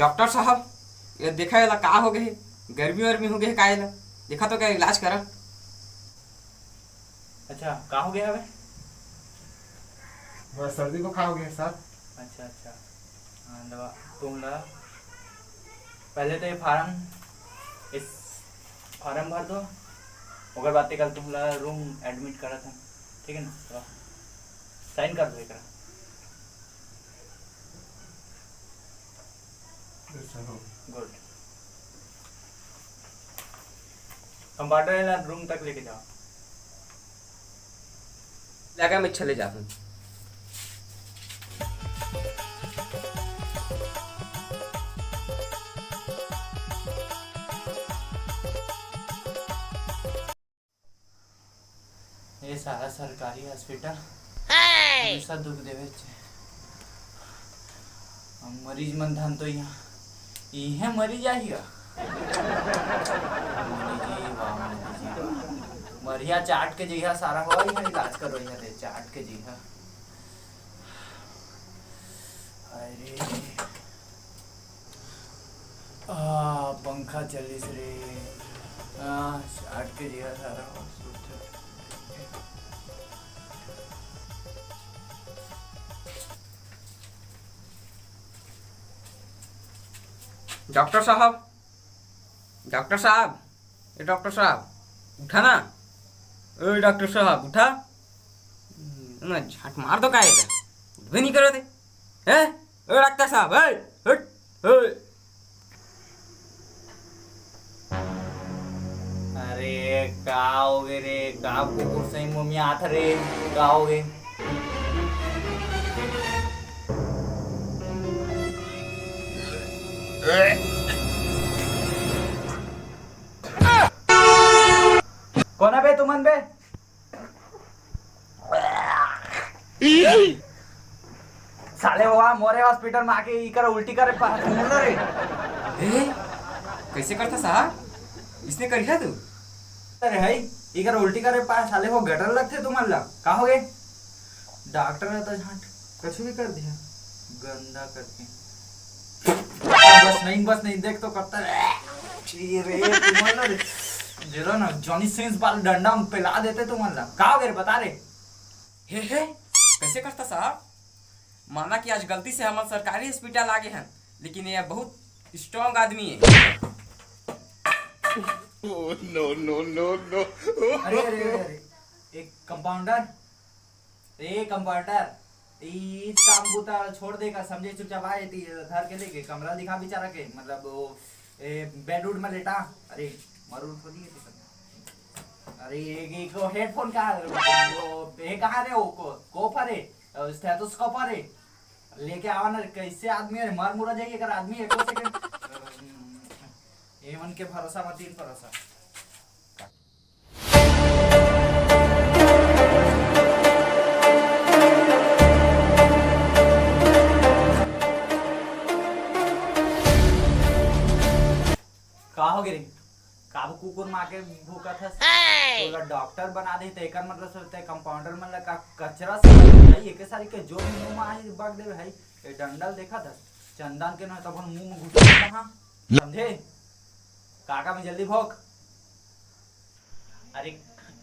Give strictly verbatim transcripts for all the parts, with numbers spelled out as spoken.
Doctor साहब, ये देखा, एला का हो गए? गर्मी वर्मी हो गए का एला? देखा तो, का इलाज करा। अच्छा, का हो गया हवे? बस सर्दी बुखार हो गया सर। अच्छा, अच्छा। हाँ, दवा तुम ला, पहले तो ये फार्म, इस फार्म भर दो, ओकर बाद ते कल तुम ला रूम एडमिट करत हन, ठीक है ना? तो साइन कर दो एकरा। Yes sir, हो गया। गुड। कंपाउंडर है ना, रूम तक लेके जाओ। लगा मैं चले जाता हूँ। ये सारा सरकारी हॉस्पिटल हमेशा दुख देवे चे। अब मरीज मन धन तो यहाँ, इहे मरीज आही गा। मोदी जी, वाह मोदी जी, वाह। मरिया चाट के जइहा सारा हो, इहाँ इलाज करो, इहाँ रे चाट के जइहा। अरे। आ, पंखा चलिस रे। आ, चाट के जइहा सारा हो। डॉक्टर साहब, डॉक्टर साहब, ए डॉक्टर साहब, उठा ना। ए डॉक्टर साहब, उठा ना, झाट मार दो का एला? उठबे नहीं करत हे। हैं? ए डॉक्टर साहब, ए, हट, ए। अरे, का हो गे रे? का कुकुर सही मुंह में आत रे? का हो गे? कोन बे तुमन बे? साले हो, मोरे हॉस्पिटल में आके इकर उल्टी करे पा-, सुन लो रे। ए, कैसे करता साहब? इसने करिया तू? अरे हई, इकर उल्टी करे पा, साले हो गटर लगथे तुमन ला। का हो गे? डॉक्टर है तो झांट, कछु भी कर दिया। गंदा करके। बस नहीं, बस नहीं, देख तो करता है। छी रे, तुमन ला रे। जेला ना, जॉनी सिंस वाला डंडा में पिला देते तुमन ला। का हो गे रे, बता रे। हे, हे, कैसे करता साहब? माना कि आज गलती से हमन सरकारी हॉस्पिटल आ गे हन, लेकिन ये बहुत स्ट्रॉन्ग आदमी है। Oh, no, no, no, no। अरे, अरे, अरे, अरे, एक कंपाउंडर, ए कंपाउंडर, ई काम बूता छोड़ दे का, समझे? चुपचाप आ, एती धर के लेके कमरा दिखा बेचारा के, मतलब वो, ए, बेड उड में लेटा। अरे, मरूर थोड़ी है तू। अरे, ये, ये को हेडफोन कहाँ है? वो, ये कहाँ रे? वो को, कोप हरे? स्टेथोस्कोप हरे? लेके आवा ना, कैसे आदमी है? मर मुरा जाएगी अगर आदमी एको सेकंड। ये मन के भरोसा मत, तीन भरोसा। का हो गे रे? काबर कुकुर मार के भूकत हस? हे! तोला डॉक्टर बना दे, त एकर मतलब से तैं कंपाउंडर मन ला का कचरा समझ भाई? एके सारी के जो भी मुंह में आही, बक देबे भाई। ए डंडल देखत हस? चंदन के न तब मुंह में घुसा कहाँ? समझे? काका में जल्दी भोग। अरे,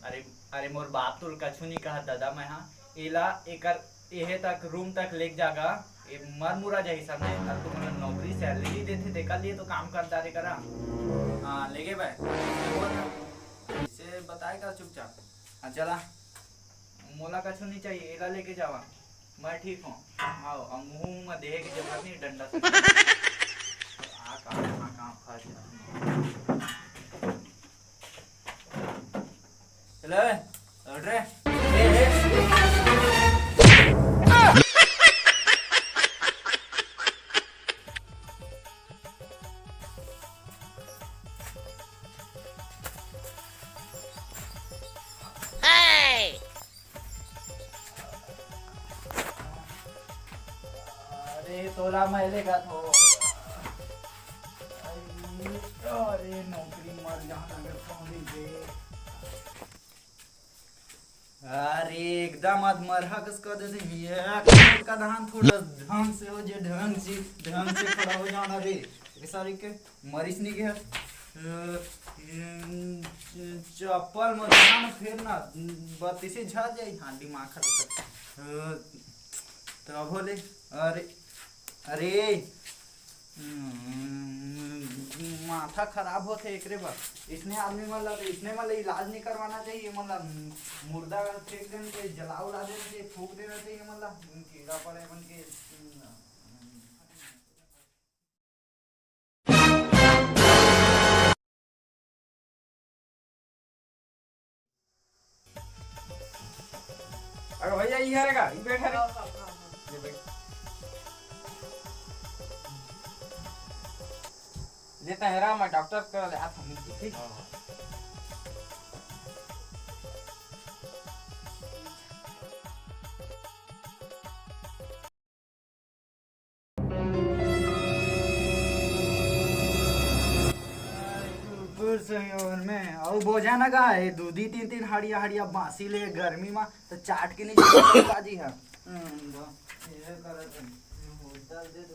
अरे, अरे, मोर बाप तो कछु नहीं कहा दादा, मैं हाँ, एला एकर, एहे तक, रूम तक लेके जागा, ए मर मुरा जाही, समझे? अब तुमन ला नौकरी, सैलरी देथे, तेकर लिए तो काम करता रे करा। हाँ, लेगे बे। इसे बताए कर चुपचाप। हाँ, चला। मोला कछु नहीं चाहिए, एला लेके जावा, मैं ठीक हूँ। आओ, अब मुंह में देहे के जरूरत नहीं, डंडा से। आ, कहाँ, कहाँ, कहाँ फंस जाती है। चलो, उठ रे। ए, ए। अरे, तोला मैं लेगत हो। अरे, अरे, नौकरी मर जाना अगर कौन दे। अरे, एक दामाद मरहा कस कर देथे, एक मोटका धान थोड़ा ढंग से हो जे, ढंग से, ढंग से खड़ा हो जाना रे। ये सारी के मरीच नहीं गया। अ, चप्पल में धान फेर ना, बत्तीसे झड़ जाई, हाँ, दिमाग खराब कर। अ, तो अब होले, अरे, अरे, हम्म, माथा खराब होथे एकरे बर। इसने आदमी मन ला, इसने मन ला इलाज नहीं करवाना चाहिए। मन ला मुर्दा फेंक देना चाहिए, जला उला देना चाहिए, फूंक देना चाहिए। मन ला कीड़ा पड़े मन के। अरे भैया, ये रहेगा, ये बैठा रे। ये बैठ। लेता है राम, डॉक्टर कर ले, आप हम ठीक। कुकुर संगेवर में अउ बोझा न गा हे, दू दी तीन तीन हड़िया हड़िया बांसी ले गर्मी मा, तो चाट के नहीं जाता काजी हा। हम्म, ये करत है, ये होटल दे दो।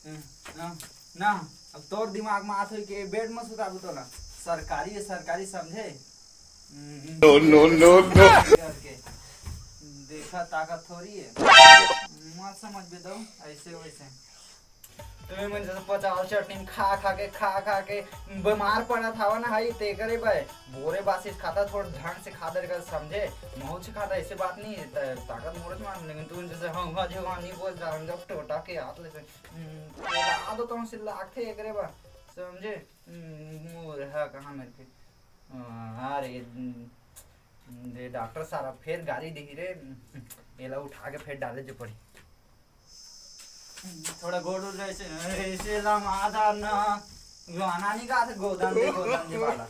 हम्म, ना, ना, अब तोर दिमाग में आत होई के बेड में सुताबू तोला। सरकारी है, सरकारी समझे। हम्म, No, no, no, no। करके। देखा ताकत थोड़ी है। मत समझ बे दो, ऐसे वैसे। तुम्हें मन जैसे पचास चटनी खा खा के, खा खा के बीमार पड़ा था ना, हाई ते करे भाई। बोरे बासिस खाता, थोड़ा ढंग से खा दे कर समझे। महू से खाता, ऐसे बात नहीं है, त-, ताकत मोरे से मार, लेकिन तू जैसे हाँ, हाँ, जो हाँ नहीं बोल रहा, हम जब टोटा के हाथ ले से, हम्म, ला दो तो हम से लागथे एकरे बा, समझे? हम्म, मोर हा कहाँ मेरे के? हाँ, अरे, हम्म, दे डॉक्टर सारा फेर गारी दी रे, एला उठा के फेर डाले जो पड़ी। थोड़ा गोड़ उड़ ऐसे, ऐसे लमादा ना, गाना नहीं गा थे, गोदन दे, गोदन दे वाला।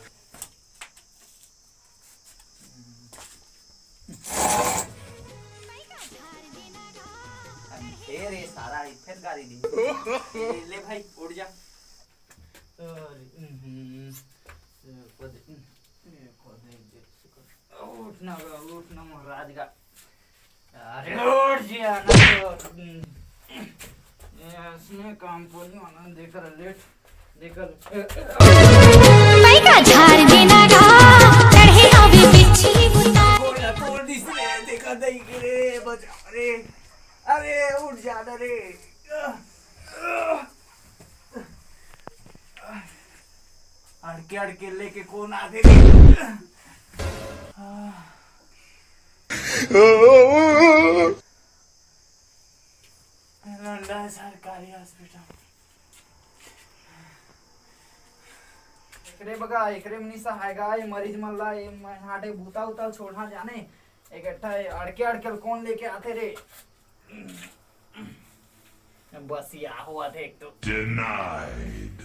फेर ये सारा ही फेर गारी दी। ले भाई, उठ जा। अरे, हम्म, ये खुद, ये खुद, ये उठ ना गा, उठ ना महाराज का। अरे उठ जिया ना तो, हम्म, ये इसने काम को नहीं होना, देख रहा लेट, देख रहा। पैका झार देना गा, चढ़े आवे बिच्छी बुता। बोला, बोल दिस रे, देखा नहीं रे, बचा रे। अरे उठ जा ना रे। अड़के अड़के लेके कौन आ गए? लंडा है सरकारी हॉस्पिटल। एकरे बगा, एकरे मनीषा हैगा, ये मरीज मन ला, ये हाटे बूता उता छोड़ना जाने। एक अट्ठा अड़के अड़के कौन लेके आते रे? बस या हुआ थे एक तो। Denied।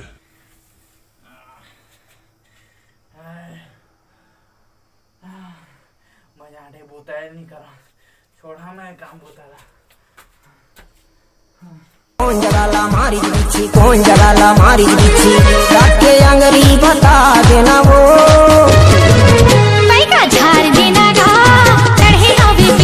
मैं जाने बूता है नहीं करा, छोड़ा मैं काम बूता ला। कौन जगह ला मारी बिच्छी, कौन जगह ला मारी बिच्छी, काट के आंगरी बता देना।